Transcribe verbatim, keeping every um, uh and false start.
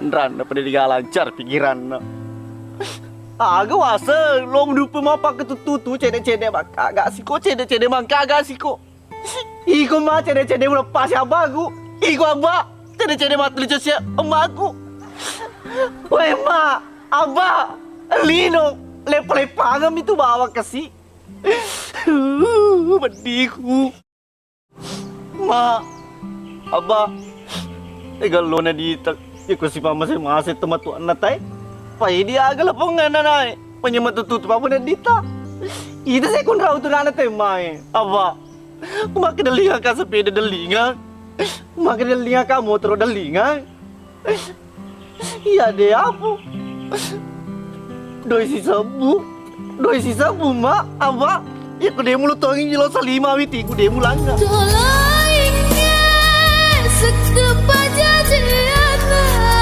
Ranna pada diga lancar pikiranna. Aga waseng lo mudupe mappakketuttu tu cede-cede mangkaga siko, cede-cede mangkaga siko. Iko ma cede-cede muleppasi abbaku. Iko abba cede-cede mattulico sia emmaku. Woi ma, abba, lino, lepa-lepangeng mi tu bawang kasi. Peddiku. Ma, abba, tegellona dita. Iko sipamase-mase tematuanna tai. Pai dia aga leponganna nae. Panyamatutu tu papuna dita. Ita se kunrau tu nana te mai. Abba, makkedellinga ka sepeda dellinga. Makkedellinga ka motoro dellinga. Iya de apu. Doi sisebbu. Doi sisebbu ma, abba. Iya ku demu lo tongi lo salima witi ku demu langga.